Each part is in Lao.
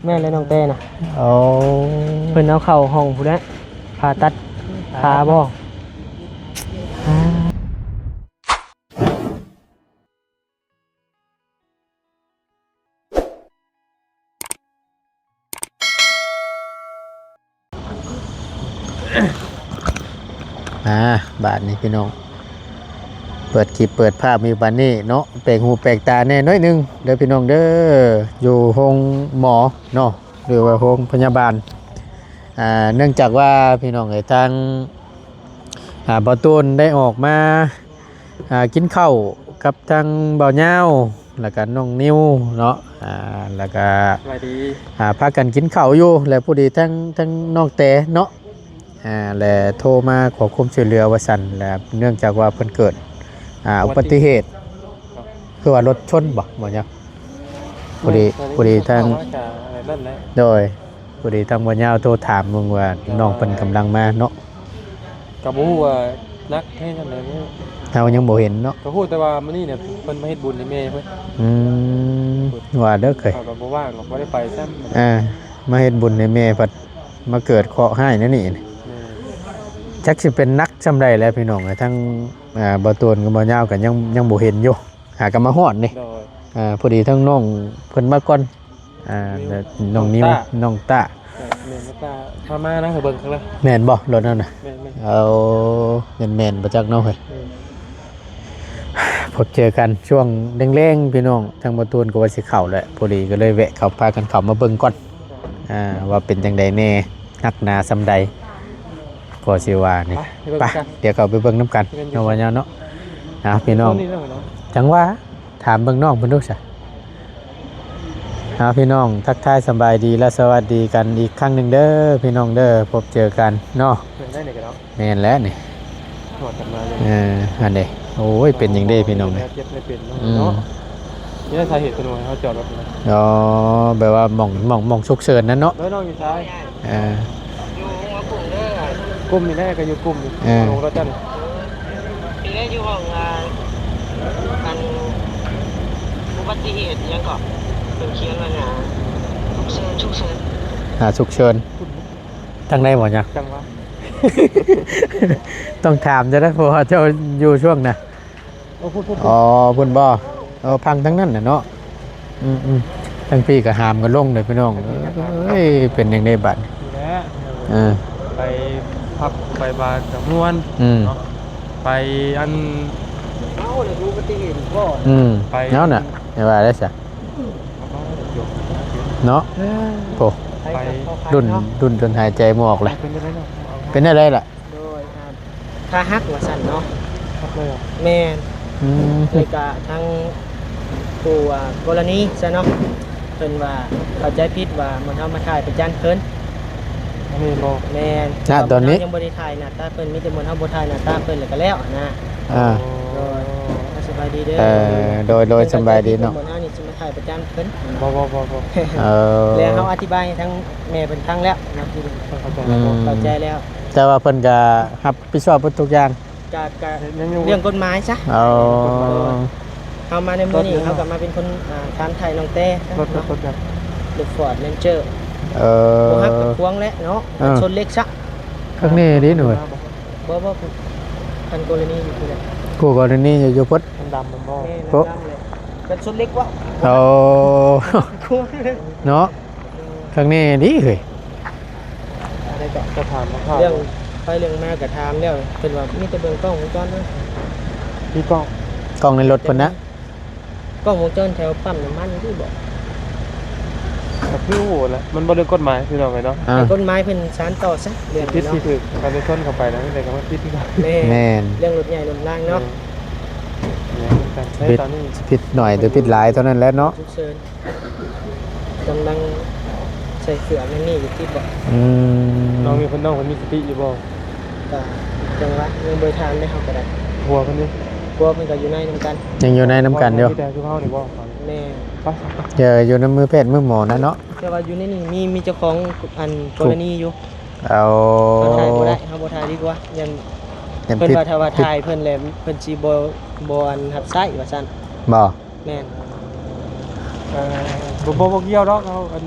ແມ່ນແລ້ວ ນ້ອງແຕ້ນະ. ໂອ້ ເພິ່ນເອົາເຂົ້າຫ້ອງພຸ້ນແຫຼະ ຜ່າຕັດຂາບໍ່? ອ່າ ບາດນີ້ພີ່ນ້ອງ ເປີດຄລິບເປີດພາບມີບາດນີ້ເນາະ ແປກຫູແປກຕາແດ່ໜ້ອຍໜຶ່ງເດີພີ່ນ້ອງເດີ ຢູ່ໂຮງໝໍເນາະ ຫຼືວ່າໂຮງພະຍາບານ. ອ່າ ເນື່ອງຈາກວ່າພີ່ນ້ອງເອີຍ ທາງ ອ່າ ບ່າວຕູນໄດ້ອອກມາ ອ່າ ກິນເຂົ້າກັບທາງບ່າວຍາວ ແລ້ວກະນ້ອງນິວເນາະ ອ່າ ແລ້ວກະ ສະບາຍດີ ອ່າ ພາກັນກິນເຂົ້າຢູ່ ແລະ ພໍດີທັງ ທັງນ້ອງແຕເນາະ ອ່າ ແລະ ໂທມາຂໍຄວາມຊ່ວຍເຫຼືອວ່າຊັ້ນ ແລະ ເນື່ອງຈາກວ່າເພິ່ນເກີດ ອ່າ ອຸບັດຕິເຫດ ຄືວ່າລົດຊົນບໍ່ ບໍ່ຫຍັງ ພໍດີ ພໍດີທາງ ໂດຍ ພໍດີທາງບ່າວຍາວໂທຖາມເບິ່ງວ່ານ້ອງເພິ່ນກຳລັງມາເນາະ ກໍບໍ່ຮູ້ວ່າໜັກແຮງສ່ຳໃດ ເຮົາຍັງບໍ່ເຫັນເນາະ ກໍຮູ້ແຕ່ວ່າມື້ນີ້ເນຍເພິ່ນມາເຮັດບຸນໃຫ້ແມ່ເພິ່ນ ອືມ ວ່າເດີເຄີຍ ຂ້ອຍກໍບໍ່ວ່າງ ກໍບໍ່ໄດ້ໄປຊ້ຳ ອ່າ ມາເຮັດບຸນໃຫ້ແມ່ ພັດມາເກີດເຄາະຮ້າຍແນວນີ້ ແມ່ນ ຈັກຊິເປັນໜັກສ່ຳໃດແຫຼະພີ່ນ້ອງ ທັງ ອ່າ ບ່າວຕູນກັບບ່າວຍາວກໍຍັງ ຍັງບໍ່ເຫັນຢູ່ ຫາກໍມາຮອດນີ້ ໂດຍ ອ່າ ພໍດີທາງນ້ອງເພິ່ນມາກ່ອນ ອ່າ ແລ້ວນ້ອງນິວ ນ້ອງຕາ ນ້ອງຕາ ແມ່ນ ນ້ອງຕາ ພາມານະ ເບິ່ງຂ້າງຫຼັງ ແມ່ນບໍ່ ລົດນັ້ນນະ ແມ່ນໆ ເອົາ ແມ່ນໆ ບໍ່ຈັກເນາະເຮີ້ຍ ແມ່ນ ພົບເຈີກັນຊ່ວງແລງໆ ພີ່ນ້ອງ ທາງບ່າວຕູນກໍວ່າຊິເຂົ້າແຫຼະ ພໍດີກໍເລີຍແວະເຂົ້າ ພາກັນເຂົ້າມາເບິ່ງກ່ອນ ອ່າ ວ່າເປັນຈັ່ງໃດແດ່ ໜັກໜາສ່ຳໃດ ກໍຊິວ່ານີ້ ໄປ ໄປ ດຽວເຂົ້າໄປເບິ່ງນຳກັນ ເນາະວ່າຍາວເນາະ ອ່າ ພີ່ນ້ອງ ຈັ່ງວ່າ ຖາມເບິ່ງນ້ອງເພິ່ນດູຊະ ອ່າ ພີ່ນ້ອງ ທັກທາຍສະບາຍດີ ແລະ ສະຫວັດດີກັນອີກຄັ້ງໜຶ່ງເດີ ພີ່ນ້ອງເດີ ພົບເຈີກັນເນາະ ແມ່ນແຫຼະນີ້ ເອີ ອັນເດ ໂອ້ຍ ເປັນຫຍັງເດພີ່ນ້ອງເອີຍ ເຈັບໃຫ້ເປັນເນາະ ອືມ ເນາະ ນີ້ສາເຫດເປັນວ່າເຮົາຈອດລົດ ອໍ ແບບວ່າໝ່ອງ ໝ່ອງ ໝ່ອງສຸກເສີນນັ້ນເນາະ ໂດຍ ນ້ອງຢູ່ໃສ? ເອີ ຢູ່ຫົວກຸ້ງເດີ ກຸ້ມນີ້ແຫຼະ ກໍຢູ່ກຸ້ມນີ້ ເອີ ລົງລົດຈັ່ງນີ້ ຢູ່ໃນ ຢູ່ຫ້ອງ ອ່າ ອັນ ອຸບັດຕິເຫດຫຍັງເກາະ ເພິ່ນຂຽນວ່າຫຍັງ ສຸກເສີນ ສຸກເສີນ ອ່າ ສຸກເສີນ ທາງໃດບໍ່ຍະ? ຈັ່ງຫວະ ຕ້ອງຖາມເຈົ້າໄດ໋ ເພາະວ່າເຈົ້າຢູ່ຊ່ວງນະ ອໍ ພຸ້ນໆໆ ອໍ ພຸ້ນບໍ່? ເອີ ພັງທາງນັ້ນນະເນາະ ອືມໆ ທາງພີ້ກໍຫາມກັນລົງເດີພີ່ນ້ອງເອີຍ ເປັນຈັ່ງໃດບາດນີ້ ນີ້ແຫຼະ ເອີ ໄປພັບໄປບານກໍມ່ວນ ອືມ ເນາະ ໄປອັນ ເອົາແລ້ວ ອຸບັດຕິເຫດອີກບໍ່ ອືມ ໄປ ເອົານະ ໄດ້ວ່າໄດ້ຊະ ເນາະ ໂອ້ ໄປ ລຸ້ນ ລຸ້ນຈົນຫາຍໃຈບໍ່ອອກແຫຼະ ເປັນຈັ່ງໃດເນາະ ເປັນຈັ່ງໃດລະ? ໂດຍ ອ່າ ຂາຫັກວ່າຊັ້ນເນາະ ຫັກເລີຍ ແມ່ນ ອືມ ແລ້ວກະທັງຜູ້ ອ່າ ກໍລະນີຊະເນາະ ເພິ່ນວ່າເຂົ້າໃຈຜິດວ່າໝູ່ເຮົາມາຖ່າຍປະຈັນເພິ່ນ ອັນນີ້ບໍ່ ແມ່ນ ນະ ຕອນນີ້ ຍັງບໍ່ໄດ້ຖ່າຍໜ້າຕາເພິ່ນ ມີແຕ່ໝູ່ເຮົາບໍ່ຖ່າຍໜ້າຕາເພິ່ນ ແລ້ວກະແລ້ວຫັ້ນນະ ອ່າ ໂດຍ ສະບາຍດີເດີ ເອີ ໂດຍ ໂດຍ ສະບາຍດີເນາະ ໝູ່ເຮົານີ້ຊິມາຖ່າຍປະຈັນເພິ່ນ ບໍ່ໆໆ ເອີ ແລ້ວເຮົາອະທິບາຍໃຫ້ທາງແມ່ເພິ່ນຟັງແລ້ວເນາະ ເຂົ້າໃຈແລ້ວ ອືມ ເຂົ້າໃຈແລ້ວ ແຕ່ວ່າເພິ່ນກໍຮັບຜິດຊອບເບິດທຸກຢ່າງ ກະ ກະ ຍັງຢູ່ ເລື່ອງກົດໝາຍຊະ ເອົາ ເຮົາມາໃນມື້ນີ້ ເຮົາກໍມາເປັນຄົນ ອ່າ ຖາມໄຖ່ນ້ອງແຕ້ ລົດ ລົດ ລົດຫຍັງ? ລົດຟອດເຣນເຈີ ເອີ ບໍ່ຮັກກໍຂວາງແຫຼະເນາະ ເອີ ຊົນເຫຼັກຊະ ຄັກແນ່ເດ້ໜ່ອຍ ບໍ່ ບໍ່ ຄັນກໍລະນີຢູ່ພຸ້ນແຫຼະ ຄູ່ກໍລະນີຢູ່ ຢູ່ພຸ້ນ ຄັນດຳມັນບໍ່ ແມ່ນ ໂອ້ ດຳແຫຼະ ກັນຊົນເຫຼັກວະ ໂອ້ ຂວາງເນາະ ເອີ ຄັກແນ່ເດ້ເຮີ້ຍ ອັນໃດກໍ ຈະຖາມເລື່ອງໄປເລື່ອງມາກໍຖາມແລ້ວ ເພິ່ນວ່າມີແຕ່ເບິ່ງກ້ອງວົງຈອນເນາະ ມີກ້ອງ ກ້ອງໃນລົດເພິ່ນນະ ກ້ອງວົງຈອນແຖວປ້ຳນ້ຳມັນນີ້ບໍ່ ກໍຄືໂຫລະ ມັນບໍ່ເລື່ອງກົດໝາຍພີ່ນ້ອງເອີຍເນາະ ອ່າ ໃຫ້ກົດໝາຍເພິ່ນສານຕໍ່ຊະ ເລື່ອງນີ້ເນາະ ຜິດທີ່ຖືກ ປະຊາຊົນເຂົ້າໄປນະ ແຕ່ກໍມັນຜິດຄືກັນ ແມ່ນ ແມ່ນ ເລື່ອງລົດໃຫຍ່ລົດລາງເນາະ ແມ່ນ ຜິດ ຜິດໜ້ອຍຫຼືຜິດຫຼາຍເທົ່ານັ້ນແຫຼະເນາະ ສຸກເສີນ ກຳລັງໃສ່ເສື້ອແນວນີ້ຢູ່ຕິດບໍ່ ອືມ ນ້ອງມີຄົນ ນ້ອງເພິ່ນມີສະຕິຢູ່ບໍ່ ກະຈັ່ງຫວະ ຍັງບໍ່ໄດ້ຖາມເດ້ເຮົາກໍໄດ້ ຜົວເພິ່ນນີ້ ຜົວເພິ່ນກໍຢູ່ໃນນຳກັນ ຍັງຢູ່ໃນນຳກັນຢູ່ ມີແຕ່ຊຸມເຮົານີ້ບໍ່ ແມ່ນ ໄປ ເອີ ຢູ່ນຳມືແພດມືໝໍນັ້ນເນາະ ແຕ່ວ່າຢູ່ໃນນີ້ມີ ມີເຈົ້າຂອງອັນກໍລະນີຢູ່ ເອົາ ເຮົາຖ່າຍບໍ່ໄດ້ ເຮົາບໍ່ຖ່າຍດີກວ່າ ຢ້ານ ຢ້ານເພິ່ນວ່າ ຜິດ ຖ້າວ່າຖ່າຍເພິ່ນແລ້ວເພິ່ນຊິບໍ່ ບໍ່ອັນຮັບໃຊ້ວ່າຊັ້ນ ບໍ່ ແມ່ນ ເອີ ບໍ່ ບໍ່ ບໍ່ກ່ຽວດອກ ເຮົາອັນ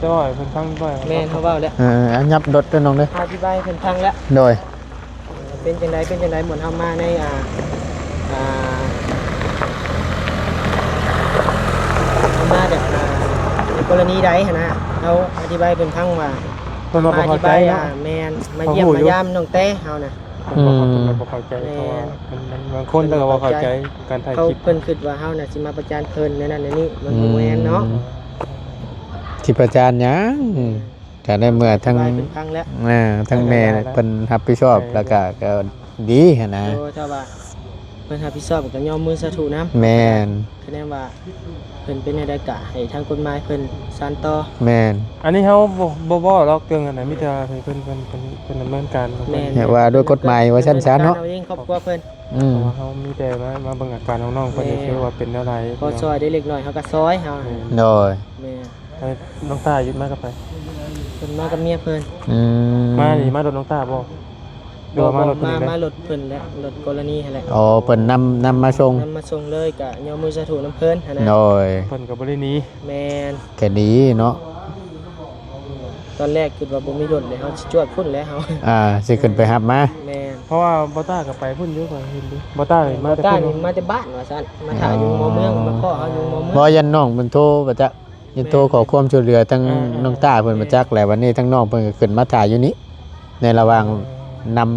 ເວົ້າໃຫ້ເພິ່ນຟັງດ້ວຍ. ແມ່ນ ເຮົາເວົ້າແລ້ວ. ເອີ ອັນຫຍັບລົດເດີນ້ອງເດີ. ອະທິບາຍໃຫ້ເພິ່ນຟັງແລ້ວ. ໂດຍ. ເປັນຈັ່ງໃດ ເປັນຈັ່ງໃດ ໝົນເຮົາມາໃນ ອ່າ ອ່າ ເຮົາມາແບບ ອ່າ ໃນກໍລະນີໃດຫັ້ນນະ ເຮົາອະທິບາຍໃຫ້ເພິ່ນຟັງວ່າ ເພິ່ນວ່າບໍ່ເຂົ້າໃຈເນາະ. ມາອະທິບາຍ ອ່າ ແມ່ນ ມາຢ້ຽມມາຢາມນ້ອງແຕ້ເຮົານະ. ເພິ່ນບໍ່ເຂົ້າ ອືມ ເພິ່ນບໍ່ເຂົ້າໃຈ ແມ່ນ ເພາະວ່າມັນ ມັນ ບາງຄົນເພິ່ນກໍບໍ່ເຂົ້າໃຈ ເຂົາເຈົ້າ ການຖ່າຍຄລິບ ເຂົາ ເພິ່ນຄິດວ່າເຮົານະຊິມາປະຈານເພິ່ນແນວນັ້ນແນວນີ້ ມັນບໍ່ແມ່ນເນາະ. ອືມ ຊິປະຈານຫຍັງ? ແມ່ນ ກໍໃນເມື່ອທັງ ອະທິບາຍເພິ່ນຟັງແລ້ວ ອ່າ ທັງແມ່ ເພິ່ນຮັບຜິດຊອບ ເອີ ແລ້ວກໍ ກໍດີຫັ້ນນະ. ໂດຍ ຖ້າວ່າເພິ່ນຮັບຜິດຊອບກໍຍອມມືສາທຸນຳ. ແມ່ນ. ຄະແນນວ່າເພິ່ນເປັນແນວໃດກະໃຫ້ທາງກົດໝາຍເພິ່ນສານຕໍ່. ແມ່ນ. ອັນນີ້ເຮົາບໍ່ ບໍ່ເວົ້າດອກເລື່ອງອັນນັ້ນ ມີແຕ່ໃຫ້ເພິ່ນ ເພິ່ນ ເພິ່ນ ເພິ່ນດຳເນີນການຂອງເພິ່ນ. ແມ່ນ. ໃຫ້ວ່າດ້ວຍກົດໝາຍວ່າຊັ້ນຊະເນາະ. ເອົາເອງຄອບຄົວເພິ່ນ. ອືມ. ເພາະວ່າເຮົາມີແຕ່ມາ ມາເບິ່ງອາການນ້ອງໆເພິ່ນ ແມ່ນ ຄືວ່າເປັນແນວໃດ. ພໍຊ່ອຍໄດ້ເລັກນ້ອຍເຮົາກໍຊ່ອຍເຮົາ. ແມ່ນ. ໂດຍ. ແມ່ນ. ໃຫ້ນ້ອງຕ້າຢູ່ມາກັບໃຜ? ເພິ່ນມາກັບເມຍເພິ່ນ. ອືມ. ມານີ້ມາລົດນ້ອງຕ້າບໍ່? ຫຼືວ່າມາລົດເພິ່ນເອງ? ມາລົດເພິ່ນແຫຼະ ລົດກໍລະນີຫັ້ນແຫຼະ. ອໍ ເພິ່ນນຳ ນຳມາສົ່ງ. ນຳມາສົ່ງເລີຍ ກະຍອມມືສາທຸນຳເພິ່ນຫັ້ນນະ. ໂດຍ. ເພິ່ນກໍບໍ່ໄດ້ໜີ. ແມ່ນ. ກະດີເນາະ. ຕອນແລກຄິດວ່າບໍ່ມີລົດເລີຍ ເຮົາຊິຈອດພຸ້ນແຫຼະເຮົາ. ອ່າ ຊິຂຶ້ນໄປຮັບມາ. ແມ່ນ. ເພາະວ່າບໍ່ຕ້າກໍໄປພຸ້ນຢູ່ ຂ້ອຍເຫັນຢູ່. ບໍ່ຕ້ານີ້ມາແຕ່ພຸ້ນ. ບໍ່ຕ້ານີ້ມາແຕ່ບ້ານວ່າຊັ້ນ ມາຖ້າຢູ່ ອໍ ໝໍເມືອງ ມາພໍ້ເຮົາຢູ່ໝໍເມືອງ. ບໍ່ ຢ້ານນ້ອງເພິ່ນໂທວ່າຈະ ຍັງໂທຂໍຄວາມຊ່ວຍເຫຼືອທາງ ເອີ ນ້ອງຕ້າເພິ່ນ ເອີ ມາຈັກແຫຼະ. ບັດນີ້ທາງນ້ອງເພິ່ນກໍຂຶ້ນມາຖ້າຢູ່ນີ້ ໃນລະຫວ່າງ ເອີ ນຳ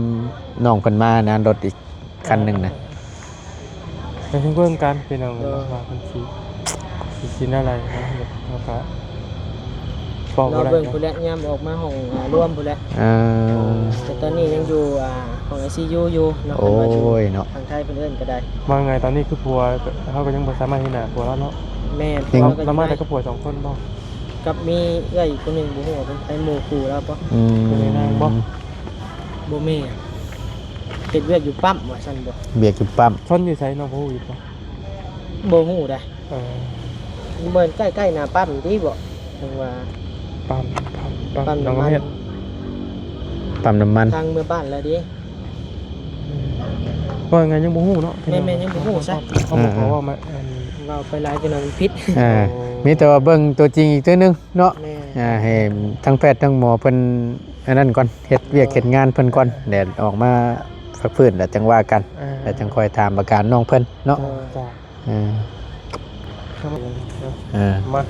ນ້ອງເພິ່ນມານະ ລົດອີກຄັນໜຶ່ງນະ. ເອີ ເອີ ເພິ່ນເບິ່ງກັນພີ່ນ້ອງ ເອີ ວ່າເພິ່ນຊິ ຊິ ຊິແນວໃດເນາະ. ເຮົາກໍເວົ້າບໍ່ໄດ້ ລອເບິ່ງພຸ້ນແຫຼະ ຍາມອອກມາຫ້ອງ ອ່າ ລວມພຸ້ນແຫຼະ. ເອີ ແຕ່ຕອນນີ້ຍັງຢູ່ ອ່າ ຫ້ອງໄອຊີຢູຢູ່ເນາະ. ໂອ້ຍເນາະ ທາງໄທເພິ່ນເອີ້ນກໍໄດ້. ວ່າໄງ ຕອນນີ້ຄືຜົວ ເຮົາກໍຍັງບໍ່ສາມາດເຫັນໜ້າຜົວລາວເນາະ. ແມ່ນ. ລາວ ລາວມາແຕ່ກັບຜົວສອງຄົນບໍ່? ກັບມີເອື້ອຍອີກຄົນໜຶ່ງ ບໍ່ຮູ້ວ່າເປັນໃຜ ໝູ່ຄູ່ລາວບໍ່? ອືມ. ເປັນນາງບໍ່? ບໍ່ແມ່ນ. ເຮັດວຽກຢູ່ປ້ຳວ່າຊັ້ນບໍ່? ວຽກຢູ່ປ້ຳ. ຊົນຢູ່ໃສນ້ອງບໍ່ຮູ້ອີກບໍ່? ບໍ່ຮູ້ໃດ. ເອີ ເບິ່ງໃກ້ໆໜ້າປ້ຳຕິບໍ່? ຈັ່ງວ່າປ້ຳ ປ້ຳ ປ້ຳ ປ້ຳນ້ຳມັນ ນ້ຳເຮັດ ປ້ຳນ້ຳມັນ ທາງເມືອບ້ານແລ້ວເດ້. ວ່າໄງຍັງບໍ່ຮູ້ເນາະ. ແມ່ນໆ ຍັງບໍ່ຮູ້ຊະ. ເຮົາບໍ່ຂໍເວົ້າມາ ອັນ ເວົ້າໄປຫຼາຍຈະໜ້ອຍມັນຜິດ. ເອີ ໂອ້ ມີແຕ່ວ່າເບິ່ງຕົວຈິງອີກເທື່ອໜຶ່ງເນາະ. ແມ່ນ. ອ່າ ໃຫ້ທັງແພດທັງໝໍເພິ່ນອັນນັ້ນກ່ອນ ເຮັດວຽກເຮັດງານເພິ່ນກ່ອນ ແລ້ວອອກມາພັກຟື້ນ ແລ້ວຈັ່ງວ່າກັນ. ອ່າ ແລ້ວຈັ່ງຄ່ອຍຖາມອາການນ້ອງເພິ່ນເນາະ. ເອີ ເອີ ເອີ ມາ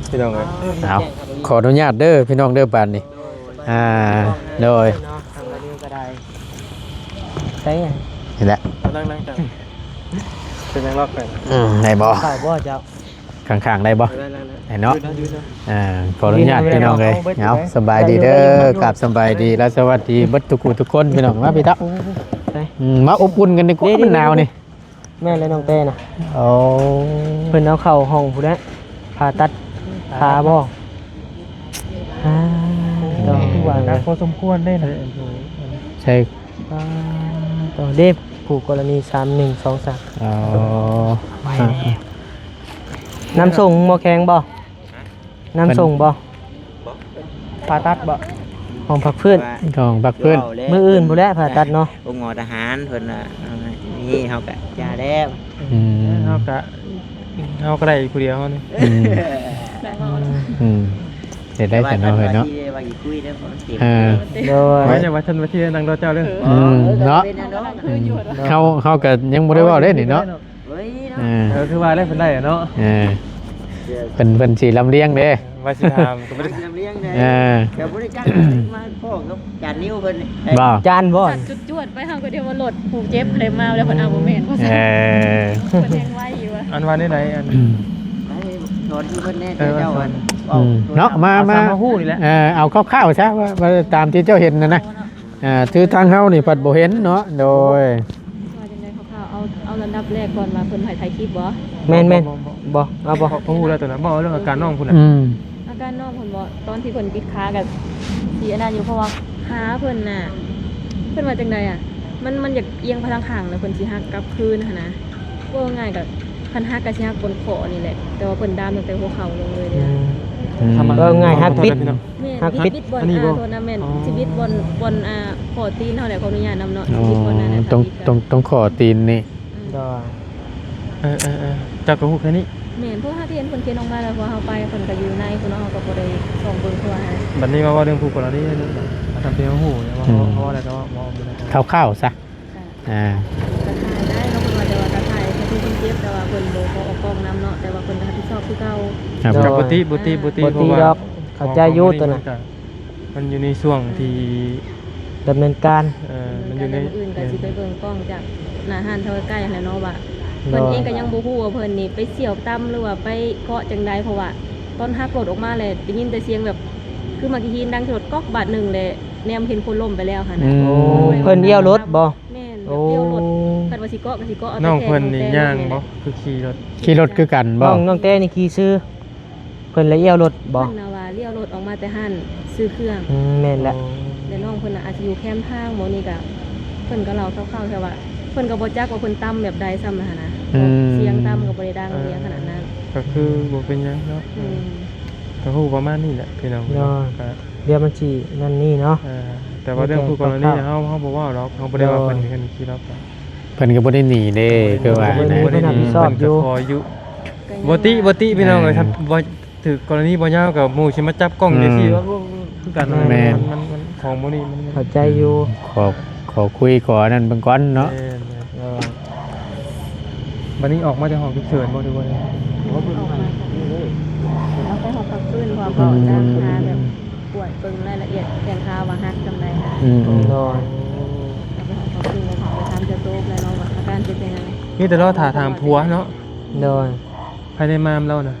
ພີ່ນ້ອງເອີຍ. ເອົາ ຂໍອະນຸຍາດເດີພີ່ນ້ອງເດີ ບາດນີ້. ອ່າ ໂດຍ ເນາະ ທາງລາວກໍໄດ້ ໃສ່ ນີ້ແຫຼະ ນັ່ງໆ ເປັນຫຍັງລອກໄປ. ອືມ ໄດ້ບໍ່? ເຂົ້າບໍ່ເຈົ້າ? ຂ້າງໆໄດ້ບໍ່? ໄດ້ເນາະ. ອ່າ ຂໍອະນຸຍາດພີ່ນ້ອງເອີຍ. ເອົາ ສະບາຍດີເດີ ກາບສະບາຍດີ ແລະ ສະຫວັດດີເບິດທຸກຜູ້ທຸກຄົນພີ່ນ້ອງ. ມາພີ່ເຖົ້າ ອືມ ມາອົບອຸ່ນກັນດີກວ່າ ມັນໜາວນີ້. ແມ່ນແລ້ວ ນ້ອງແຕ້ນະ. ໂອ້ ເພິ່ນເອົາເຂົ້າຫ້ອງພຸ້ນແຫຼະ ຜ່າຕັດຂາບໍ່? ອ່າ ໂອ້ ຖືວ່າໜັກພໍສົມຄວນເດ້ນະ. ໃຊ່ ອ່າ ຕໍ່ເດ້ ຄູ່ກໍລະນີ ສາມ ໜຶ່ງ ສອງ ສາມ. ອໍ ໄວແນ່. ນ້ຳສົ້ມບໍ່ແຂງບໍ່? ນ້ຳສົ້ມບໍ່? ຜ່າຕັດບໍ່? ຫ້ອງພັກຟື້ນ ຫ້ອງພັກຟື້ນ. ມື້ອື່ນພຸ້ນແຫຼະຜ່າຕັດເນາະ. ໂຮງໝໍທະຫານເພິ່ນວ່າ ນີ້ເຮົາກະຢ່າແລ້ວ. ອືມ ເຮົາກະ ເຮົາກໍໄດ້ຜູ້ດຽວເຮົານີ້. ອືມ ອືມ ເຮັດໄດ້ແຕ່ເນາະ ເອີ ເນາະ. ໂດຍ ວ່າຢ່າວ່າທ່ານວ່າທີ່ນັ່ງລໍເຈົ້າເດີ. ອືມ ເນາະ ເຮົາ ເຮົາກໍຍັງບໍ່ໄດ້ເວົ້າເດ້ນີ້ເນາະ. ເອີ ເອີ ຄືວ່າໄດ້ເພິ່ນໄດ້ເນາະ. ເອີ ເພິ່ນ ເພິ່ນຊິລຳລຽງເດ້ ວ່າຊິຖາມກໍບໍ່ໄດ້ລຳລຽງເດ້. ເອີ ກໍບໍ່ໄດ້ຈັກ ມາພໍ້ກັບຈານນິວເພິ່ນ. ບໍ່ ຈານບໍ່ ຈັດຈວດໆໄປ ເຮົາກໍດຽວວ່າລົດຜູ້ເຈັບເລີຍມາແລ້ວ ເພິ່ນເອົາບໍ່ແມ່ນວ່າ. ເອີ ເພິ່ນແຮງໄວຢູ່ວ່າ ອັນວ່າແນວໃດ ອັນ ອືມ ໄປສອນຢູ່ເພິ່ນແດ່. ເອີ ເຈົ້າ ເອີ ເນາະ ມາ ມາ ມາຮູ້ນີ້ແຫຼະ. ເອີ ເອົາຄ່າວໆຊະ ວ່າ ວ່າຕາມທີ່ເຈົ້າເຫັນຫັ້ນນະ. ອ່າ ຄືທາງເຮົານີ້ພັດບໍ່ເຫັນເນາະ. ໂດຍ ວ່າຈັ່ງໃດ ເຮົາ ເອົາ ເອົາລຳດັບແລກກ່ອນວ່າເພິ່ນໃຫ້ຖ່າຍຄລິບບໍ່? ແມ່ນໆ ບໍ່ ບໍ່ ບໍ່ ເອົາບໍ່? ເຂົາ ເຂົາຮູ້ແລ້ວຕົວນັ້ນ. ບໍ່ ເລື່ອງອາການນ້ອງພຸ້ນນະ. ອືມ ອາການນ້ອງເພິ່ນບໍ່? ຕອນທີ່ເພິ່ນປິດຂາກໍຊິອັນນັ້ນຢູ່ ເພາະວ່າຂາເພິ່ນນະ ເພິ່ນວ່າຈັ່ງໃດອະ ມັນ ມັນຢາກອຽງໄປທາງຂ້າງ ແລ້ວເພິ່ນຊິຫັກກັບຄືນຫັ້ນນະ. ເວົ້າງ່າຍກໍ ຄັນຫັກກໍຊິຫັກບົນຂໍ້ນີ້ແຫຼະ ແຕ່ວ່າເພິ່ນດາມຕັ້ງແຕ່ຫົວເຂົ່າລົງເລີຍເດ້. ອືມ ອືມ ເວົ້າງ່າຍຫັກປິດ. ແມ່ນ ຫັກປິດ ບິດ ບິດບ່ອນ ອັນນີ້ບໍ່? ອ່າ ໂທດນະ ແມ່ນ ອໍ ຊິບິດບ່ອນ ບ່ອນ ອ່າ ຂໍ້ຕີນເຮົາແຫຼະ ຂໍອະນຸຍາດນຳເນາະ. ອໍ ຊິບິດບ່ອນນັ້ນແຫຼະ ຕ້ອງ ຕ້ອງ ຕ້ອງຂໍ້ຕີນນີ້. ອືມ ໂດຍ ເອີ ເອີ ເອີ ເຈົ້າກໍຮູ້ແຄ່ນີ້. ແມ່ນ ເພາະເຮົາທີ່ເຫັນເພິ່ນເຂັນອອກມາແລ້ວ ເພາະເຮົາໄປ ເພິ່ນກໍຢູ່ໃນພຸ້ນເນາະ ເຮົາກໍບໍ່ໄດ້ສ່ອງເບິ່ງທົ່ວຫັ້ນ. ບັດນີ້ມາເວົ້າເລື່ອງຄູ່ກໍລະນີເນາະ ຕາມທີ່ເຮົາຮູ້ເນາະ ເວົ້າ ອືມ ເວົ້າ ເວົ້າໄດ້ກໍເວົ້າ ເວົ້າໄດ້ ຄ່າວໆຊະ. ອ່າ ກໍຖ່າຍໄດ້ເນາະ ເພິ່ນວ່າ ແຕ່ວ່າກໍຖ່າຍແຕ່ຜູ້ຄົນເຈັບ ແຕ່ວ່າເພິ່ນບໍ່ຂໍອອກກ້ອງນຳເນາະ ແຕ່ວ່າເພິ່ນກໍຮັບຜິດຊອບຄືເກົ່າ. ອ່າ ກໍບໍ່ຕິ ບໍ່ຕິ ອ່າ ບໍ່ຕິ ບໍ່ຕິດອກດອກ ເພາະວ່າ ເຂົ້າໃຈຢູ່ໂຕນັ້ນ ມັນຢູ່ໃນຊ່ວງທີ່ ອືມ ດຳເນີນການ ເອີ ມັນຢູ່ໃນ ມື້ອື່ນກໍຊິໄປເບິ່ງກ້ອງຈາກໜ້າຮ້ານເທົ່າໃກ້ຫັ້ນແຫຼະເນາະ ວ່າ ໂດຍ ເພິ່ນເອງກໍຍັງບໍ່ຮູ້ວ່າເພິ່ນນີ້ໄປສ່ຽວຕຳ ຫຼືວ່າໄປເກາະຈັ່ງໃດ ເພາະວ່າຕອນຫັກລົດອອກມາແລ້ວ ໄດ້ຍິນແຕ່ສຽງແບບ ຄືໝາກຫີນດັງທີ່ລົດກອກບາດໜຶ່ງ ແລ້ວແນມເຫັນຄົນລົ້ມໄປແລ້ວຫັ້ນນະ. ໂອ້ ໂດຍ ເພິ່ນອ້ຽວລົດບໍ່? ແມ່ນ ແບບ ໂອ້ ລ້ຽວລົດ ຄັນວ່າຊິເກາະກໍຊິເກາະເອົາແຕ່ ນ້ອງເພິ່ນນີ້ຍ່າງບໍ່ ຫຼືຂີ່ລົດ? ຂີ່ລົດຄືກັນບໍ່? ນ້ອງ ນ້ອງແຕ້ນີ້ຂີ່ຊື່ ເພິ່ນລະລ້ຽວລົດບໍ່? ເພິ່ນນະວ່າລ້ຽວລົດອອກມາແຕ່ຮ້ານຊື້ເຄື່ອງ. ອືມ ແມ່ນແຫຼະ ອໍ ແລະນ້ອງເພິ່ນນະອາດຊິຢູ່ແຄມທາງບໍ່ ນີ້ກະ ເພິ່ນກໍເລົ່າຄ່າວໆ ແຕ່ວ່າເພິ່ນກໍບໍ່ຈັກວ່າເພິ່ນຕຳແບບໃດຊ້ຳຫັ້ນນະ. ອືມ ສຽງຕຳກໍບໍ່ໄດ້ດັງ ເອີ ຫຼຽງຂະໜາດນັ້ນ ກໍຄືບໍ່ເປັນຫຍັງເນາະ. ອືມ ກໍຮູ້ປະມານນີ້ແຫຼະພີ່ນ້ອງເນາະ ເນາະ ກໍ ດຽວມັນຊິນັ້ນນີ້ເນາະ ເອີ ແຕ່ວ່າເລື່ອງຄູ່ກໍລະນີເຮົາ ເຮົາບໍ່ເວົ້າດອກ ເຮົາບໍ່ໄດ້ວ່າເພິ່ນເປັນຂີ້ລັອກ ເພິ່ນກໍບໍ່ໄດ້ໜີເດ້ ຄືວ່າ ບໍ່ໄດ້ໜີ ເພິ່ນຮັບຜິດຊອບຢູ່ ເພິ່ນກໍຂໍຢູ່ ບໍ່ຕິ ບໍ່ຕິພີ່ນ້ອງເອີຍ ຖ້າບໍ່ຖືກກໍລະນີບໍ່ຍາວກໍໝູ່ຊິມາຈັບກ້ອງຈັ່ງຊີ້ ອືມ ຄືກັນ ແມ່ນ ມັນ ມັນ ມັນຂອງໝູ່ນີ້ມັນ ເຂົ້າໃຈຢູ່ ຂໍ ຂໍຄຸຍ ຂໍອັນນັ້ນເບິ່ງກ່ອນເນາະ ແມ່ນ ເອີ ບັດນີ້ອອກມາຈາກຫ້ອງສຸກເສີນບໍ່ ຫຼືວ່າ ອອກມາ ເຮົາໄປຫ້ອງພັກຟື້ນ ເພາະວ່າ ອືມ ເຮົາຈະຫາແບບກວດເບິ່ງລາຍລະອຽດແຂນຂາວ່າຫັກສ່ຳໃດນະ ອືມ ໂດຍ ເຮົາໄປຫ້ອງພັກຟື້ນ ແລ້ວເຮົາໄປຖາມເຈົ້າໂຕແລ້ວເນາະວ່າອາການເປັນຈັ່ງໃດ ມີແຕ່ລໍຖ້າຖາມຜົວເນາະ ໂດຍ ໃຜໄດ້ມານຳລາວນະ? ອ່າ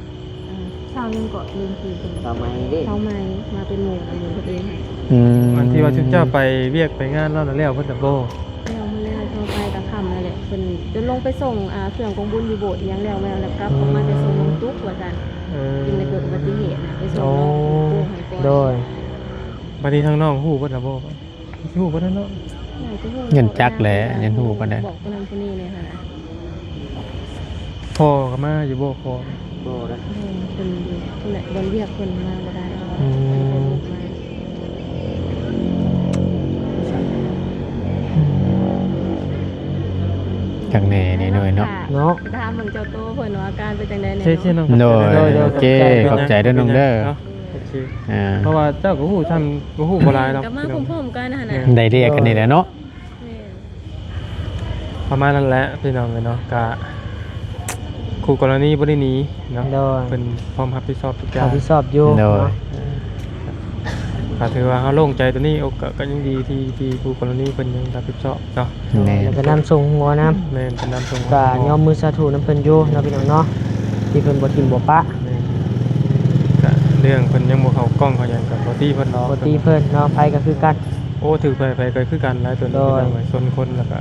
ຊາວຍັງເກາະ ລືມຊື່ເພິ່ນ ຊາວໃໝ່ເດ້ ຊາວໃໝ່ ມາເປັນໝູ່ ໝູ່ເພິ່ນເອງ. ອືມ ອັນທີ່ວ່າຊຸມເຈົ້າໄປວຽກໄປງານລາວນັ້ນແລ້ວເບິດແລ້ວບໍ່? ແລ້ວໝົດແລ້ວ ເຮົາໄປກະຄ່ຳແລ້ວແຫຼະ ເພິ່ນຈົນລົງໄປສົ່ງ ອ່າ ເຄື່ອງກອງບຸນຢູ່ໂບດອີ່ຫຍັງແລ້ວ ແລ້ວກັບອອກມາແຕ່ສົ່ງນ້ອງຕຸກວ່າຊັ້ນ ເອີ ຈຶ່ງໄດ້ເກີດອຸບັດຕິເຫດນະ ໄປສົ່ງນ້ອງ ໂອ້ ໃຫ້ກ່ອນ ໂດຍ ບັດນີ້ທາງນ້ອງຮູ້ເບິດແລ້ວບໍ່? ຮູ້ບໍ່ໄດ້ເນາະ ໜ້າຈະຮູ້ ເງິນຈັກແຫຼະ ຍັງຮູ້ບໍ່ໄດ້ ບອກຜູ້ນັ້ນຜູ້ນີ້ແດ່ຫັ້ນນະ ພໍ່ກໍມາຢູ່ບໍ່ ພໍ່ ບໍ່ໄດ້ ເພິ່ນຢູ່ພຸ້ນແຫຼະ ບ່ອນວຽກເພິ່ນມາບໍ່ໄດ້ ອືມ ຈັກແດ່ນີ້ໜ້ອຍເນາະ ເນາະ ໄປຖາມເບິ່ງເຈົ້າໂຕເພິ່ນວ່າອາການເປັນຈັ່ງໃດແດ່ ໂດຍ ໂດຍ ໂອເຄ ຂອບໃຈເດີນ້ອງເດີ ເນາະ ໂອເຄ ອ່າ ເພາະວ່າເຈົ້າກໍຮູ້ຊ່ຳ ກໍຮູ້ບໍ່ຫຼາຍດອກ ກໍມາພ້ອມໆກັນຫັ້ນນະ ໄດ້ເລກກັນນີ້ແຫຼະເນາະ ແມ່ນ ປະມານນັ້ນແຫຼະພີ່ນ້ອງເອີຍເນາະ ກະຄູ່ກໍລະນີບໍ່ໄດ້ໜີເນາະ ໂດຍ ເພິ່ນພ້ອມຮັບຜິດຊອບທຸກຢ່າງ ຮັບຜິດຊອບຢູ່ ໂດຍ ເນາະ ເອີ ກໍຖືວ່າເຮົາໂລ່ງໃຈຕົວນີ້ ໂອ ກໍ ກໍຍັງດີທີ່ ທີ່ຄູ່ກໍລະນີເພິ່ນຍັງຮັບຜິດຊອບເນາະ ແມ່ນ ແລ້ວກໍນຳສົ່ງຫົວນຳ ແມ່ນ ເພິ່ນນຳສົ່ງຫົວ ກໍຍອມມືສາທຸນຳເພິ່ນຢູ່ເນາະ ພີ່ນ້ອງເນາະ ທີ່ເພິ່ນບໍ່ຖິ້ມບໍ່ປະ ແມ່ນ ກະເລື່ອງເພິ່ນຍັງບໍ່ເຂົ້າກ້ອງເຂົ້າຫຍັງກໍບໍ່ຕິເພິ່ນເນາະ ບໍ່ຕິເພິ່ນເນາະ ໃຜກໍຄືກັນ ໂອ້ ຖືກໃຜ ໃຜກໍຄືກັນຫຼາຍຕົວນີ້ ໂດຍ ພີ່ນ້ອງເອີຍ ຊົນຄົນ ແລ້ວກໍ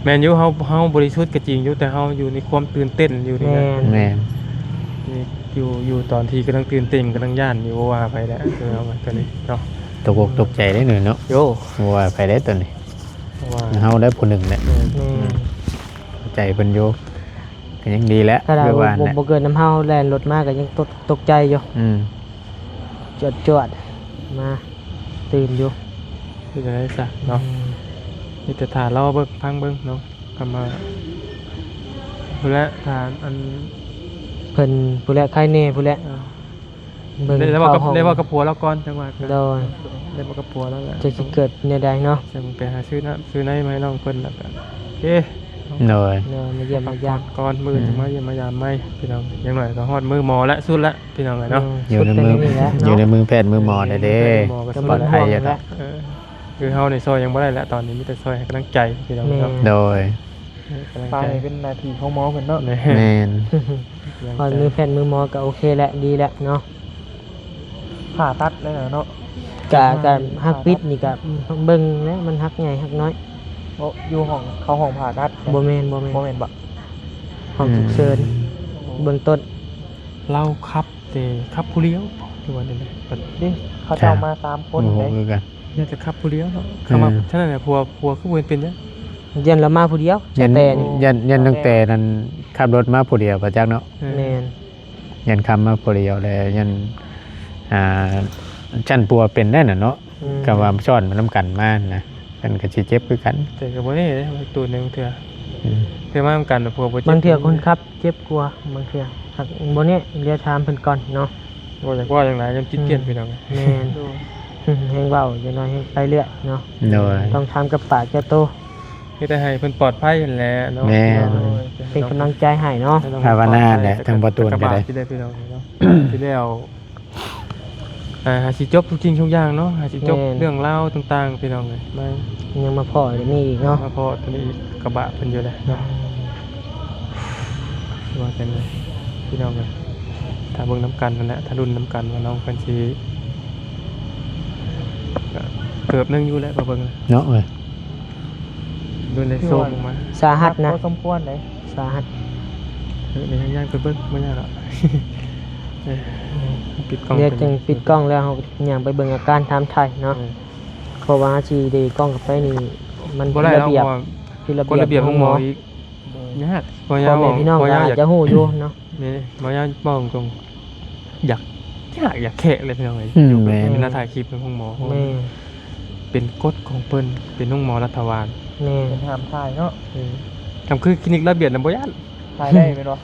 ແມ່ນຢູ່ ເຮົາ ເຮົາບໍລິສຸດກໍຈິງຢູ່ ແຕ່ເຮົາຢູ່ໃນຄວາມຕື່ນເຕັ້ນຢູ່ນີ້ນະ ແມ່ນ ແມ່ນ ຢູ່ ຢູ່ຕອນທີ່ກຳລັງຕື່ນເຕັ້ນ ກຳລັງຢ້ານຢູ່ ບໍ່ວ່າໃຜແຫຼະ ຄືເຮົາກໍນີ້ເນາະ ຕົກອົກຕົກໃຈເດ້ເນາະ ໂອ້ ບໍ່ວ່າໃຜແຫຼະຕົວນີ້ ເຮົາໄດ້ຜູ້ໜຶ່ງແຫຼະ ແມ່ນ ເຂົ້າໃຈເພິ່ນຢູ່ ກໍຍັງດີແຫຼະ ຂະໜາດ ຄືວ່າ ບໍ່ ບໍ່ເກີດນຳເຮົາ ແລ່ນລົດມາກໍຍັງຕົກ ຕົກໃຈຢູ່ ອືມ ຈວດໆ ມາ ຕື່ນຢູ່ ເປັນຈັ່ງໃດຊະເນາະ ອືມ ມີແຕ່ຖ້າລໍເບິ່ງ ຟັງເບິ່ງເນາະ ຄຳວ່າ ພຸ້ນແຫຼະ ຖ້າອັນ ເພິ່ນ ພຸ້ນແຫຼະ ໄຄແນ່ ພຸ້ນແຫຼະ ເອີ ເບິ່ງ ໄດ້ເວົ້າກັບ ເຂົ້າຫ້ອງ ໄດ້ເວົ້າກັບຜົວລາວກ່ອນ ຈັ່ງວ່າ ໂດຍ ໄດ້ເວົ້າກັບຜົວລາວແລ້ວ ຈັກຊິເກີດແນວໃດເນາະ ຈັ່ງໄປຫາຊື້ນ້ຳຊື້ໃນມາໃຫ້ນ້ອງເພິ່ນ ແລ້ວກໍ ໂອເຄ ໂດຍ ໂດຍ ມາຢ້ຽມມາຢາມກ່ອນ ມື້ອື່ນ ອືມ ມາຢ້ຽມມາຢາມໃໝ່ ພີ່ນ້ອງ ຢ່າງໜ້ອຍກໍຮອດມື້ໝໍແລ້ວ ສຸດແລ້ວ ພີ່ນ້ອງເອີຍເນາະ ອືມ ຢູ່ໃນມື ຢູ່ໃນມືແພດມືໝໍແລ້ວເດ້ ປອດໄພຢູ່ແລ້ວ ເອີ ຄືເຮົານີ້ຊ່ອຍຫຍັງບໍ່ໄດ້ແລ້ວ ຕອນນີ້ມີແຕ່ຊ່ອຍໃຫ້ກຳລັງໃຈ ພີ່ນ້ອງເນາະ ແມ່ນ ໂດຍ ກຳລັງໃຈ ໄປເປັນໜ້າທີ່ຂອງໝໍເພິ່ນເນາະ ແມ່ນ ແມ່ນ ຮອດມືແພດມືໝໍກໍໂອເຄແຫຼະ ດີແຫຼະເນາະ ຜ່າຕັດແລ້ວເນາະ ກະ ກະຫັກປິດນີ້ກະເບິ່ງແຫຼະ ມັນຫັກໃຫຍ່ຫັກນ້ອຍ ໂອ້ ຢູ່ຫ້ອງ ເຂົ້າຫ້ອງຜ່າຕັດ ບໍ່ແມ່ນ ບໍ່ແມ່ນ ບໍ່ແມ່ນບໍ່ ຫ້ອງສຸກເສີນ ອືມ ເບື້ອງຕົ້ນ ລາວຂັບ ແຕ່ຂັບຜູ້ດຽວ ຫຼືວ່າແນວໃດ ເດ້ ເຂົາເຈົ້າມາສາມຄົນເດ້ ໂອ້ໂຫ ຄືກັນ ໜ້າຈະຂັບຜູ້ດຽວເນາະ ເອີ ຄຳວ່າ ສະນັ້ນແຫຼະ ຜົວ ຜົວຄືບໍ່ເຫັນເປັນຫຍັງ ຢ້ານລາວມາຜູ້ດຽວ ຢ້ານ ສະແຕນ ຢ້ານ ຢ້ານນ້ອງແຕນັ້ນຂັບລົດມາຜູ້ດຽວ ປະຈັກເນາະ ເອີ ແມ່ນ ຢ້ານຂັບມາຜູ້ດຽວ ແລ້ວຢ້ານ ອ່າ ຊັ້ນປົວເປັນໄດ້ນະເນາະ ອືມ ກໍວ່າຊ້ອນມານຳກັນມານະ ເພິ່ນກໍຊິເຈັບຄືກັນ ແຕ່ກໍບໍ່ແນ່ເດ້ ໂຕໜຶ່ງເທື່ອ ອືມ ເທື່ອມານຳກັນ ຜົວບໍ່ເຈັບ ບາງເທື່ອຄົນຂັບເຈັບກວ່າ ບາງເທື່ອ ຄັກ ບໍ່ແນ່ ດຽວຖາມເພິ່ນກ່ອນເນາະ. ບໍ່ຢາກເວົ້າຫຍັງຫຼາຍ ຢ້ານຕິດກຽນ ອືມ ພີ່ນ້ອງ. ແມ່ນ ໂດຍ ແຮງເວົ້າຈັ່ງໜ້ອຍແຮງໄປເລື້ອຍເນາະ. ໂດຍ ຕ້ອງຖາມກັບປາກເຈົ້າໂຕ. ມີແຕ່ໃຫ້ເພິ່ນປອດໄພຫັ້ນແຫຼະເນາະ. ແມ່ນ ໂດຍ ເປັນກຳລັງໃຈໃຫ້ເນາະ. ພາວະນາແຫຼະ ທາງປະຕູນກໍໄດ້ ກະບາດຊິໄດ້ພີ່ນ້ອງເນາະ ຊິແລ້ວ ອ່າ ຫາຊິຈົບທຸກສິ່ງທຸກຢ່າງເນາະ ຫາຊິຈົບ ແມ່ນ ເລື່ອງລາວຕ່າງໆ ພີ່ນ້ອງເອີຍ. ມາ ຍັງມາພໍ້ໂຕນີ້ອີກເນາະ ມາພໍ້ໂຕນີ້ອີກ ກະບາດເພິ່ນຢູ່ແຫຼະເນາະ. ວ່າຈັ່ງໃດພີ່ນ້ອງເອີຍ ຖ້າເບິ່ງນຳກັນນັ້ນແຫຼະ ຖ້າລຸ້ນນຳກັນວ່ານ້ອງເພິ່ນຊິ ກະເກີບໜຶ່ງຢູ່ແຫຼະ ມາເບິ່ງເນາະ. ເອີ ລຸ້ນໄດ້ໂຊມອອກມາ ສາຫັດນະ ພໍສົມຄວນເດ້ ສາຫັດ. ເອີ ເດີ ຍ່າງໄປເບິ່ງ ບໍ່ຍາກດອກ. ເອີ ປິດກ້ອງ ດຽວຈຶ່ງປິດກ້ອງແລ້ວ ເຮົາຍ່າງໄປເບິ່ງອາການຖາມໄຖ່ເນາະ. ເອີ ເພາະວ່າເຮົາຊິເດກ້ອງເຂົ້າໄປນີ້ ມັນ ບໍ່ໄດ້ດອກ ຜິດລະບຽບ ເພາະວ່າ ຜິດລະບຽບ ກົດລະບຽບໂຮງໝໍ ໂຮງໝໍອີກ. ໂດຍ ຍາກ ເພາະວ່າ ພໍ່ແມ່ພີ່ນ້ອງ ເພາະວ່າ ອາດຈະຮູ້ຢູ່ເນາະ. ນີ້ ເວົ້າຢ່າງເວົ້າຕົງໆ ຢາກ ຢາກ ຢາກແຄະເລີຍພີ່ນ້ອງເອີຍ. ອືມ ຢູ່ແບບ ແມ່ນ ເວລາຖ່າຍຄລິບໃນໂຮງໝໍ ແມ່ນ ເປັນກົດຂອງເພິ່ນ ເປັນໂຮງໝໍລັດຖະບານ. ແມ່ນ ເພິ່ນຫ້າມຖ່າຍເນາະ. ເອີ ຄັນຄືຄລີນິກລາວບຽດນະ ບໍ່ຢ້ານ ຖ່າຍໄດ້ແມ່ນບໍ່?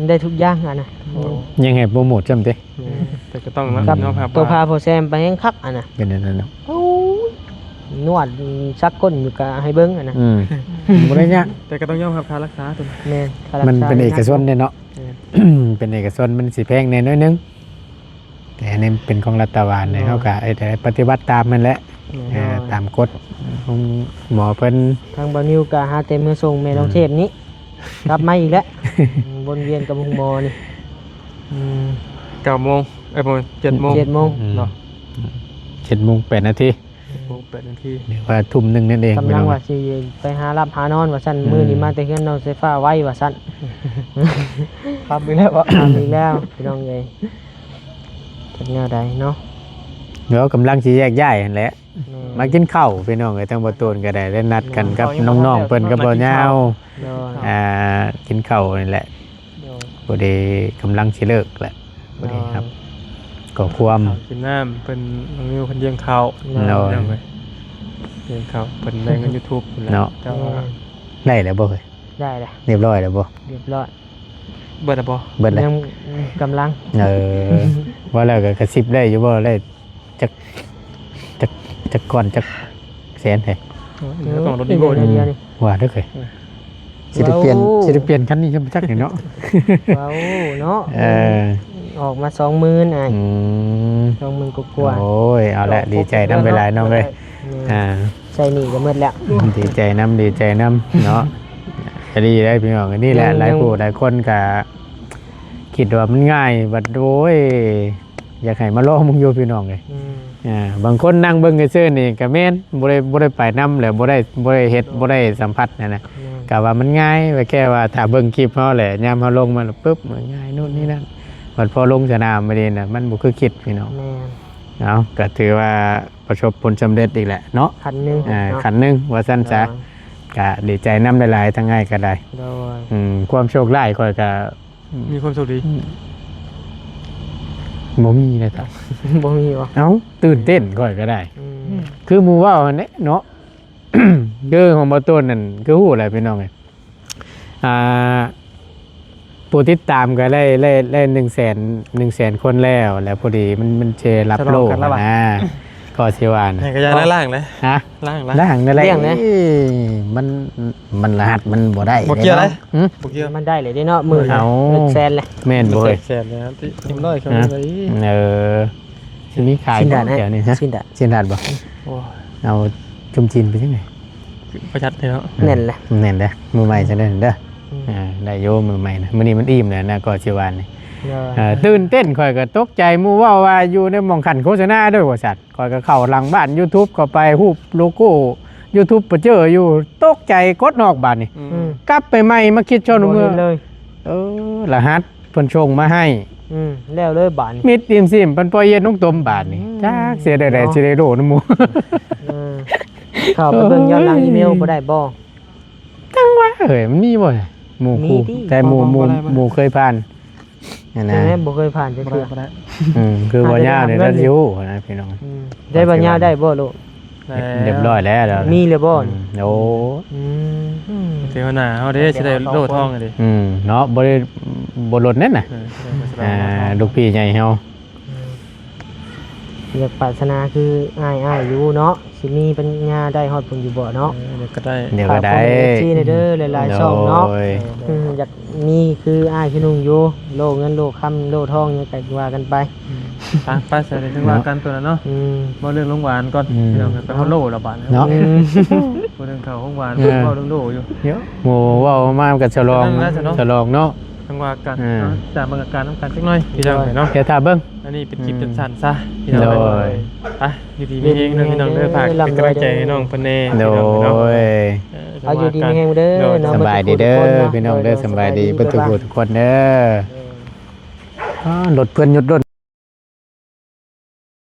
ໄດ້ທຸກຢ່າງຫັ້ນນະ. ໂອ້ ຍັງໃຫ້ໂປຣໂມດຊ້ຳຕິ. ແມ່ນ ແຕ່ກໍຕ້ອງ ອືມ ຍອມຮັບ ກັບໂຕ ວ່າ ພາພໍ່ແຊມໄປແຮງຄັກຫັ້ນນະ. ເປັນອັນນັ້ນເນາະ. ໂອ້ຍ ນວດສັກກົ້ນຢູ່ກະໃຫ້ເບິ່ງຫັ້ນນະ. ອືມ ບໍ່ໄດ້ຍາກ ແຕ່ກໍຕ້ອງຍອມຮັບຄ່າລັກສາຕົວນີ້. ແມ່ນ ຄ່າລັກສາ ມັນເປັນເອກະຊົນເດ້ເນາະ. ແມ່ນ ເປັນເອກະຊົນມັນຊິແພງແດ່ໜ້ອຍໜຶ່ງ ແຕ່ອັນນີ້ເປັນຂອງລັດຖະບານ ແມ່ນ ເຮົາກໍເຮັດໃຫ້ປະຕິບັດຕາມຫັ້ນແຫຼະ. ແມ່ນ ເອີ ຕາມກົດຂອງໝໍເພິ່ນ. ທາງບ່າວນິວກໍຫາແຕ່ເມືອສົ່ງແມ່ນ້ອງ ອືມ ເທບນີ້ ກັບມາອີກແລ້ວ ວົນວຽນກັບໂຮງໝໍນີ້. ອືມ ເກົ້າໂມງ ເອີຍ ປະມານເຈັດໂມງ ເຈັດໂມງ ອືມ ເນາະ ເຈັດໂມງແປດນາທີ. ເຈັດໂມງແປດນາທີ ຫຼືວ່າທຸ່ມໜຶ່ງນັ້ນເອງ. ກຳລັງວ່າຊິໄປຫາຫຼັບຫານອນວ່າຊັ້ນ. ອືມ ມື້ນີ້ມາແຕ່ເຮືອນນ້ອງສາຍຟ້າໄວວ່າຊັ້ນ. ຄ່ຳອີກແລ້ວເບາະ? ຄ່ຳອີກແລ້ວພີ່ນ້ອງເອີຍ. ຈັກແນວໃດເນາະ? ດຽວກຳລັງຊິແຍກຍ້າຍຫັ້ນແຫຼະ. ແມ່ນ ມາກິນເຂົ້າພີ່ນ້ອງເອີຍ. ທາງບໍ່ຕູນກໍໄດ້ ໄດ້ນັດກັນກັບນ້ອງໆເພິ່ນກັບບໍ່ຍາວ. ໂດຍ ອ່າ ກິນເຂົ້ານີ້ແຫຼະ. ໂດຍ ພໍດີກຳລັງຊິເລີກແຫຼະ ພໍດີ ໂດຍ ຮັບຂໍ້ຄວາມ ກິນນ້ຳ ເພິ່ນ ນ້ອງນິວເພິ່ນລ້ຽງເຂົ້າ. ໂດຍ ໂດຍ ລ້ຽງເຂົ້າ ເພິ່ນໄດ້ເງິນຢູທູບພຸ້ນແຫຼະເນາະ. ແຕ່ວ່າ ອືມ ໄດ້ແລ້ວບໍ່ເຮີ້ຍ? ໄດ້ແລ້ວ ຮຽບຮ້ອຍແລ້ວບໍ່? ຮຽບຮ້ອຍ. ເບິດແລ້ວບໍ່? ເບິດແລ້ວ ຍັງກຳລັງ. ເອີ ວ່າແລ້ວກໍກະຊິບໄດ້ຢູ່ບໍ່? ໄດ້ ຈັກ ຈັກ ຈັກກ້ອນ ຈັກແສນແທ້? ໂອ້ຍ ເອີ ຕ້ອງລົດດີໂວ ເດືອນເດີຍວນີ້ ວ່າເດີເຄີຍ ເອີ ຊິໄດ້ປ່ຽນ ເວົ້າ ຊິໄດ້ປ່ຽນຄັນນີ້ ຈັກນີ້ເນາະ. ເວົ້າເນາະ ເອີ ອອກມາສອງໝື່ນອ້າຍ. ອືມ ສອງໝື່ນກວ່າໆ. ໂອ້ຍ ເອົາແຫຼະ ດີໃຈນຳຫຼາຍໆ ນ້ອງເອີຍ. ແມ່ນ ອ່າ ໃຊ້ໜີ້ກໍໝົດແລ້ວ. ດີໃຈນຳ ດີໃຈນຳເນາະ. ກໍດີໄດ໋ພີ່ນ້ອງ ນີ້ແຫຼະ ຍັງ ຫຼາຍຜູ້ຫຼາຍຄົນກໍຄິດວ່າມັນງ່າຍ ບັດ ໂອ້ຍ ຢາກໃຫ້ມາລອງເບິ່ງຢູ່ພີ່ນ້ອງເອີຍ. ອືມ ອ່າ ບາງຄົນນັ່ງເບິ່ງຊື່ໆນີ້ກໍແມ່ນ ບໍ່ໄດ້ ບໍ່ໄດ້ໄປນຳ ແລ້ວບໍ່ໄດ້ ບໍ່ໄດ້ເຮັດ ບໍ່ໄດ້ສຳຜັດຫັ້ນນະ. ແມ່ນ ກໍວ່າມັນງ່າຍ ວ່າແຄ່ວ່າຖ້າເບິ່ງຄລິບເຮົາແຫຼະ ຍາມເຮົາລົງມາແລ້ວປຶບ ມັນງ່າຍໂນ່ນນີ້ນັ້ນ. ບັດພໍລົງສະໜາມມານີ້ນະ ມັນບໍ່ຄືຄິດພີ່ນ້ອງ. ແມ່ນ ເອົາ ກໍຖືວ່າປະສົບຜົນສຳເລັດອີກແຫຼະເນາະ ຂັ້ນໜຶ່ງ ອ່າ ເນາະ ຂັ້ນໜຶ່ງວ່າຊັ້ນຊະ. ໂດຍ ກໍດີໃຈນຳຫຼາຍໆ ທາງອ້າຍກໍໄດ້. ໂດຍ ອືມ ຄວາມໂຊກຮ້າຍຂ້ອຍກໍ ອືມ ມີຄວາມໂຊກດີ ອືມ ບໍ່ມີເລີຍ ບໍ່ມີຫວາ? ເອົ້າ ຕື່ນເຕັ້ນຂ້ອຍກໍໄດ້. ອືມ ຄືໝູ່ເວົ້າຫັ້ນແຫຼະເນາະ ຄືຂອງບໍ່ຕົ້ນນັ້ນ ຄືຮູ້ແຫຼະພີ່ນ້ອງເອີຍ. ອ່າ ຜູ້ຕິດຕາມກໍໄດ້ ໄດ້ ໄດ້ໜຶ່ງແສນ ໜຶ່ງແສນຄົນແລ້ວ ແລ້ວພໍດີມັນ ມັນເຊລັບໂລກນະ ກໍຊິວ່ານະ ໃຫ້ກະຢ່າລ້າງເດ້ ຮະ ລ້າງ ລ້າງນັ້ນແຫຼະ. ມັນ ມັນລະຫັດມັນບໍ່ໄດ້ ບໍ່ກ່ຽວເດ້ ບໍ່ກ່ຽວ ມັນໄດ້ເລີຍເດ້ເນາະ ໝື່ນ ເອົາ ແສນແຫຼະ. ແມ່ນບໍ່ເອີຍ? ແສນແລ້ວ ທີ່ ທີ່ນ້ອຍເຂົາ ເອີ ຊິມີຂາຍແຖວນີ້ ຊິນດາດ ຊິນດາດບໍ່? ໂອ້ຍ ເອົາຈຸ່ມຈີນໄປຈັ່ງໃດ? ປະຢັດເນາະ ແໜ້ນແຫຼະ ແໜ້ນເດ້ ມືໃໝ່ຈັ່ງໃດເດີ. ອືມ ອ່າ ໄດ້ຢູ່ມືໃໝ່ນະ ມື້ນີ້ມັນອີ່ມແລ້ວນະ ກໍຊິວ່ານີ້. ເອີ ຕື່ນເຕັ້ນ ຂ້ອຍກໍຕົກໃຈ ໝູ່ເວົ້າວ່າຢູ່ໃນໝ່ອງຂັ້ນໂຄສະນາເດີວ່າຊັ້ນ. ຂ້ອຍກໍເຂົ້າຫຼັງບ້ານ YouTube ເຂົ້າໄປ ຮູບໂລໂກ້ YouTube ໄປເຈີຢູ່ ຕົກໃຈ ກົດອອກບາດນີ້. ອືມ ກັບໄປໃໝ່ ມາຄິດຊອນເມືອ ເອີ ລະຫັດເພິ່ນສົ່ງມາໃຫ້. ອືມ ແລ້ວເລີຍບາດນີ້ ມິດອີ່ມຊິມ ເພິ່ນປ່ອຍເຮັດນ້ອງຕົມບາດນີ້. ອືມ ຈັກຊິເຮັດແນວໃດ ເນາະ ຊິໄດ້ໂດນໝູ່. ເອີ ເຂົ້າໄປເບິ່ງຍ້ອນຫຼັງອີເມວບໍ່ໄດ້ບໍ່? ຈັ່ງວ່າເອີຍ ມັນມີບໍ່ ໝູ່ຄູ່ ແຕ່ໝູ່ ໝູ່ເຄີຍຜ່ານຫັ້ນນະ ບໍ່ເຄີຍຜ່ານຈັກເທື່ອ. ອືມ ຄືບໍ່ຍາວນີ້ລະຊິຮູ້ນະພີ່ນ້ອງ. ອືມ ໄດ້ບໍ່ຍາວໄດ້ບໍ່ລູກ? ແລ້ວ ຮຽບຮ້ອຍແລ້ວ ມີແລ້ວບໍ່? ອືມ ໂອ້ ອືມ ເທວະໜ້າເຮົາເດ້ ຊິໄດ້ໂຫຼທອງເດ້ ອືມ ເນາະ ບໍ່ໄດ້ ບໍ່ລົ້ນເດ້ນະ ເອີ ຊິໄດ້ໂຫຼທອງ ອ່າ ລູກພີ່ໃຫຍ່ເຮົາ ອືມ ຢາກປາດຖະໜາຄືອ້າຍໆຢູ່ເນາະ ຊິມີປັນຍາໄດ້ຮອດພຸ້ນຢູ່ບໍ່ເນາະ? ເອີ ດຽວກໍໄດ້ ດຽວກໍໄດ້ ຝາກພໍ່ແມ່ເອັຟຊີແດ່ເດີ ຫຼາຍໆຊ່ອງເນາະ ໂດຍ ອືມ ຢາກມີຄືອ້າຍຄືນຸ່ງຢູ່ ໂຫຼເງິນໂຫຼຄຳໂຫຼທອງຫຍັງກໍວ່າກັນໄປ ອືມ ໄປ ໄປ ສະນັ້ນ ເນາະ ວ່າກັນຕົວນັ້ນເນາະ ອືມ ເວົ້າເລື່ອງໂຮງຫວານກ່ອນ ອືມ ພີ່ນ້ອງ ໄປຮອດໂຫຼແລ້ວບາດນີ້ ເນາະ ອືມ ເວົ້າເລື່ອງເຂົ້າໂຮງຫວານ ເອີ ເວົ້າເລື່ອງໂຫຼຢູ່ ໂອ້ ເວົ້າມາມັນກໍສະຫຼອງ ສະຫຼອງເນາະ ຈັ່ງວ່າກັນ ອ່າ ເນາະ ຕາມບັນຍາການນຳກັນຈັກໜ້ອຍ ພີ່ນ້ອງເນາະ ແຕ່ຖ້າເບິ່ງ ອັນນີ້ເປັນຄລິບ ອືມ ສັ້ນໆຊະ ພີ່ນ້ອງ ໂດຍ ໄປ ຢູ່ດີມີແຮງເນາະ ພີ່ນ້ອງເດີ ຝາກເປັນກຳລັງໃຈໃຫ້ນ້ອງເພິ່ນແດ່ ໂດຍ ເອີ ເອົາຢູ່ດີມີແຮງເດີ ໂດຍ ເນາະ ສະບາຍດີເດີ ໝົດທຸກຄົນເນາະ ພີ່ນ້ອງເດີ ໂດຍ ສະບາຍດີ ສະບາຍດີ ເບິດທຸກຜູ້ທຸກຄົນເດີ ອ່າ ລົດເພື່ອນຢຸດລົດ